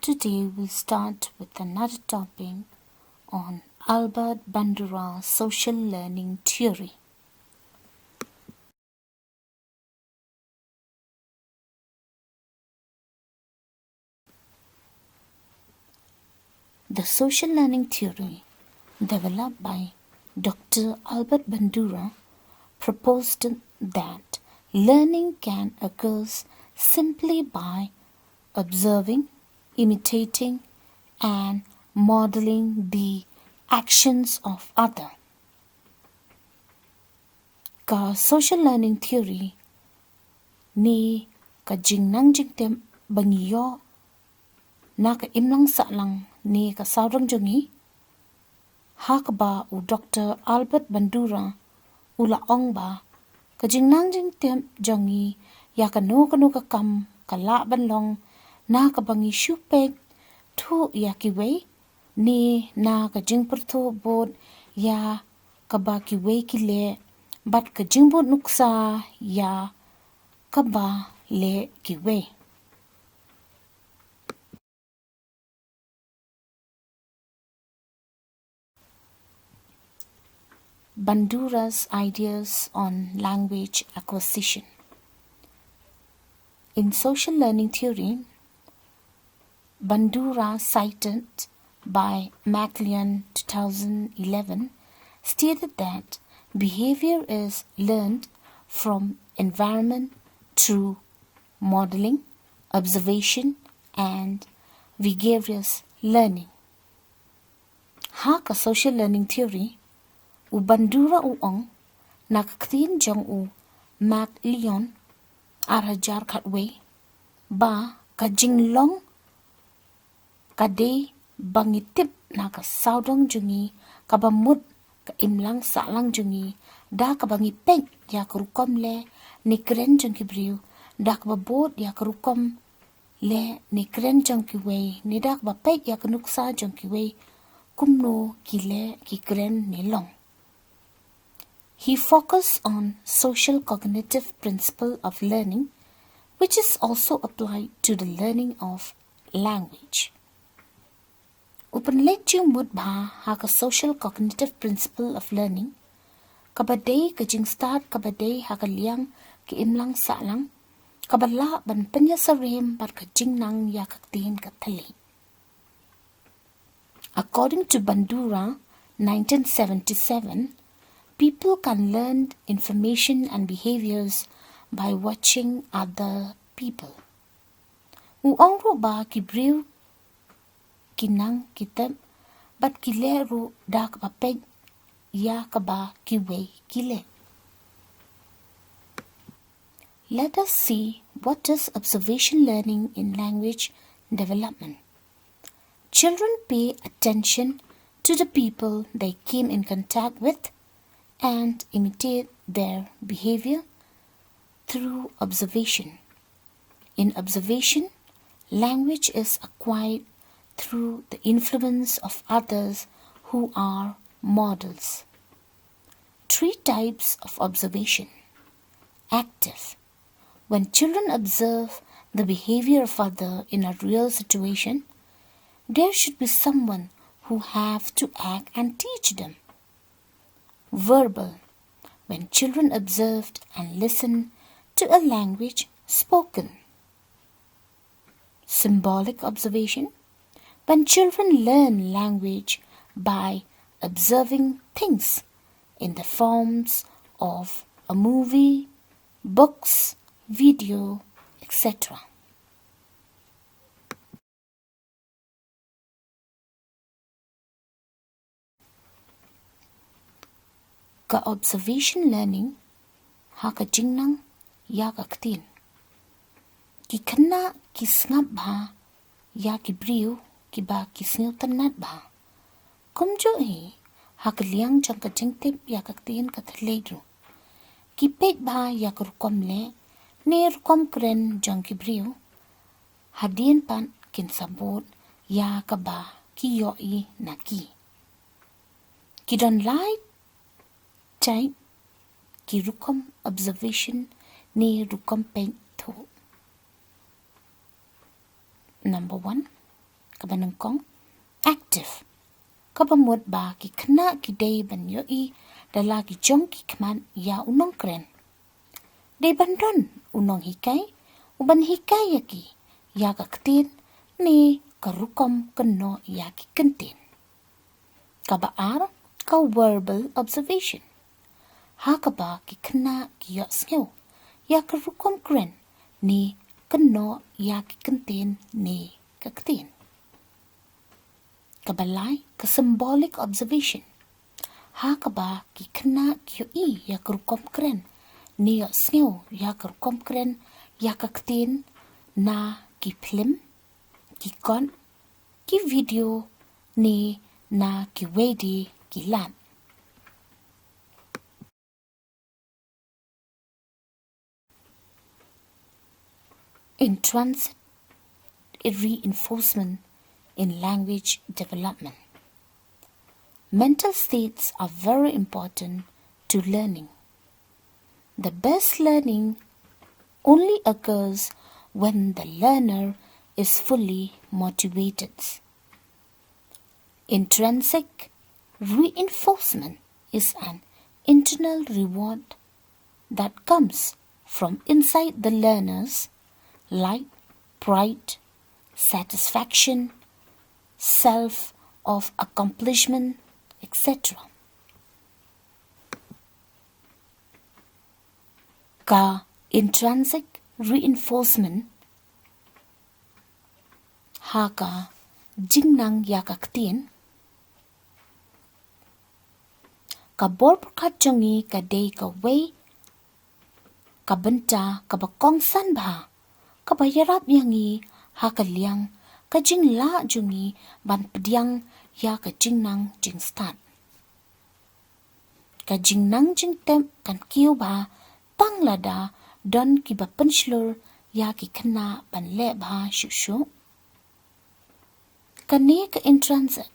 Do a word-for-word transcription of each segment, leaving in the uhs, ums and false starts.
Today we'll start with another topic on Albert Bandura social learning theory. The social learning theory, developed by Doctor Albert Bandura, proposed that learning can occur simply by observing, imitating, and modeling the actions of other. Ka social learning theory ne ka jingnang jingtip ba ngi ïoh na ka imlang sahlang ne ka sawdong jong ngi, ha kaba u Doctor Albert Bandura u la ong ba ka jingnang jingtip jong ngi ïa kano kano ka kam ka lah ban long na kaba ngi shu peit thuh ïa kiwei ne na ka jingpyrthuh bud ïa kaba kiwei ki leh bad ka jingbud nuksa ïa kaba leh kiwei. Bandura's ideas on language acquisition. In social learning theory, Bandura, cited by MacLean two thousand eleven, stated that behavior is learned from environment through modeling, observation, and vicarious learning. Ha ka social learning theory, u Bandura u ong na ka ktien jong u MacLean ar hajar khatwei ba ka jinglong ka dei ba ngi tip na ka sawdong jong ngi, kaba mut ka imlang sahlang jong ngi da kaba ngi peit ïa ka rukom leh ne kren jong ki briew, da kaba bud ïa ka rukom leh ne kren jong kiwei, ne da kaba peit ïa ka nuksa jong kiwei kumno ki leh ki kren ne long. He focused on social cognitive principle of learning, which is also applied to the learning of language. U pynleit jingmut bha ha ka social cognitive principle of learning, kaba dei ka jingstad kaba dei ha ka liang ka imlang sahlang, kaba lah ban pynïasyriem bad ka jingnang ïa ka ktien ka thylliej. According to Bandura, nineteen seventy-seven, people can learn information and behaviors by watching other people. U ong ruh ba ki briew ki nang ki tip bad ki leh ruh da kaba peit ïa kaba kiwei ki leh. Let us see what is observation learning in language development. Children pay attention to the people they came in contact with and imitate their behavior through observation. In observation, language is acquired through the influence of others who are models. Three types of observation. Active. When children observe the behavior of other in a real situation, there should be someone who have to act and teach them. Verbal. When children observed and listened to a language spoken. Symbolic observation. When children learn language by observing things in the forms of a movie, books, video, et cetera. Ka observation learning ha ka jingnang ïa ka ktien. Ki khynnah ki sngap bha ïa ki briew kiba ki sngewtynnat bha. Kumjuh hi ha ka liang jong ka jingtip ïa ka ktien ka thylliej ruh. Ki peit bha ïa ka rukom leh ne rukom kren jong ki briew. Hadien pat kin sa bud ïa kaba ki ïohi na ki. Ki don lai type ki rukom observation ne rukom peit thuh. Number one, kaba nyngkong, active, kaba mut ba ki khynnah ki dei ban ïohi da la ki jong ki khmat ïa u nongkren. Dei ban don u nonghikai u ban hikai ïa ki ïa ka ktien ne ka rukom kynnoh ïa ki kyntien. Kaba ar, ka verbal observation, ha kaba ki khynnah ki ïohsngew ïa ka rukom kren ne kynnoh ïa ki kyntien ne ka ktien. Kaba lai, ka symbolic observation, ha kaba ki khynnah ki ïohi ïa ka rukom kren ne ïohsngew ïa ka rukom kren ïa ka ktien na ki phlim, ki kot, ki video ne na kiwei de ki lad. Intrinsic reinforcement in language development. Mental states are very important to learning. The best learning only occurs when the learner is fully motivated. Intrinsic reinforcement is an internal reward that comes from inside the learners, like pride, satisfaction, self of accomplishment, et cetera. Ka intrinsic reinforcement ha ka jingnang ïa ka ktien, ka bor pyrkhat jong ngi ka dei kawei ka bynta kaba kongsan bha kaba ïarap ïa ngi ha ka liang ka jinglah jong ngi ban pdiang ïa ka jingnang jingstad. Ka jingnang jingtip kan kiew bha tang lada don kiba pynshlur ïa ki khynnah ban leh bha shuh shuh. Kane ka intrinsic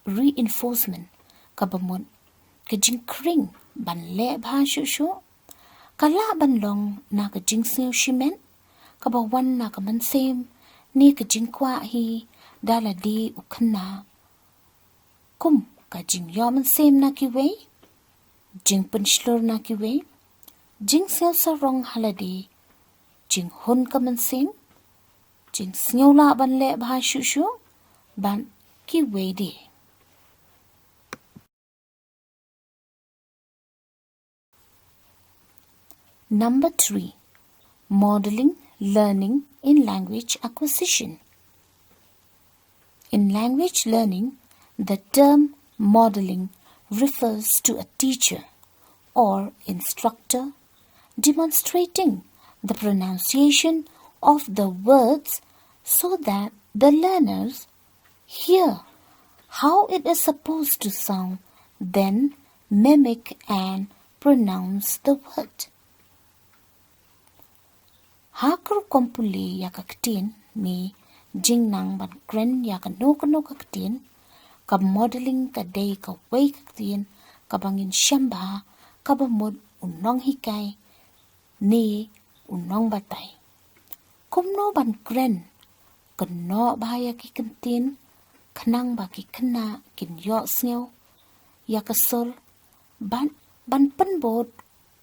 reinforcement kaba mut ka jingkhring ban leh bha shuh shuh ka lah ban long na ka jingsngew shimet kaba wan na ka mynsiem ne ka jingkwah hi da lade u khynnah, kum ka jingïoh mynsiem na kiwei, jingpynshlur na kiwei, jingsngew sarong ha lade, jinghun ka mynsiem, jingsngew lah ban leh bha shuh shuh bad kiwei de. Number three, modeling learning in language acquisition. In language learning, the term modeling refers to a teacher or instructor demonstrating the pronunciation of the words so that the learners hear how it is supposed to sound, then mimic and pronounce the word. Ha ka rukom pule ïa ka ktien ne jingnang ban kren ïa kano kano ka ktien, ka modeling ka dei kawei ka ktien kaba ngin shem bha kaba mut u nonghikai ne u nongbatai kumno ban kren kynnoh bha ïa ki kyntien khnang ba ki khynnah kin ïohsngew ïa ka sur bad ban pynbud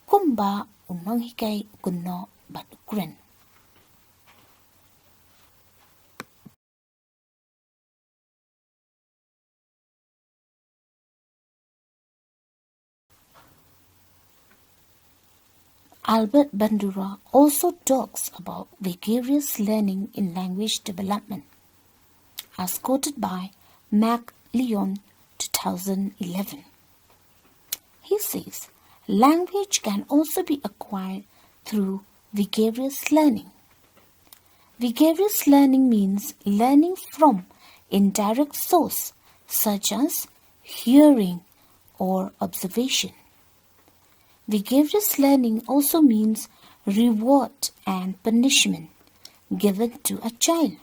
kumba u nonghikai u kynnoh bad u kren. Albert Bandura also talks about vicarious learning in language development, as quoted by MacLeod two thousand eleven. He says, language can also be acquired through vicarious learning. Vicarious learning means learning from indirect source such as hearing or observation. Vicarious learning also means reward and punishment given to a child.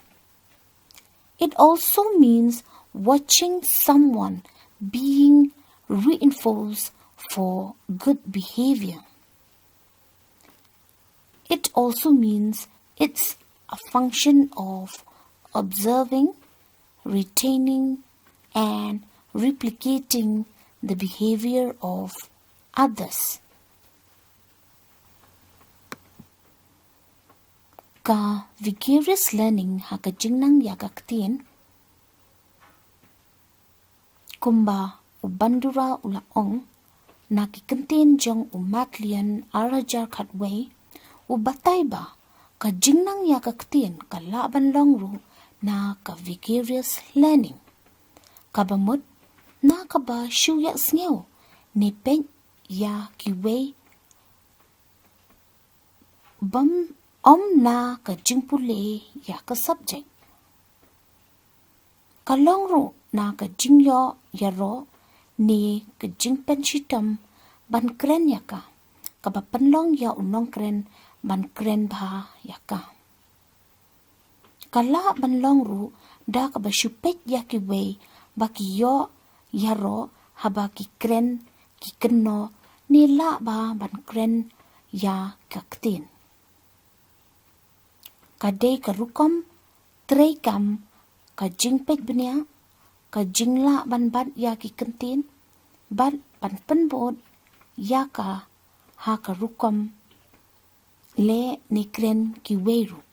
It also means watching someone being reinforced for good behavior. It also means it's a function of observing retaining and replicating the behavior of others. Ka vicarious learning ha ka jingnang ïa ka ktien, kumba u Bandura u la ong, na ki kyntien jong u Matlian ar hajar khatwei, u batai ba ka jingnang ïa ka ktien ka lah ban long ruh na ka vicarious learning. Kaba mut, na kaba shu ïa sngew ne peit ïa kiwei, bym, ym na ka jingpule ïa ka subject. Ka long ruh na ka jingïoh ïaroh ne ka jingpynshitom ban kren ïa ka, kaba pynlong ïa u nongkren ban kren bha ïa ka. Ka lah ban long ruh da kaba shu peit ïa kiwei ba ki ïoh ïaroh haba ki kren, ki kynnoh ne lah ba ban kren ïa ka ktien. Ka dei ka rukom treikam ka jingpeit bniah, ka jinglah ban bat ïa ki kyntien bad ban pynbud ïa ka ha ka rukom leh ne kren kiwei ruh.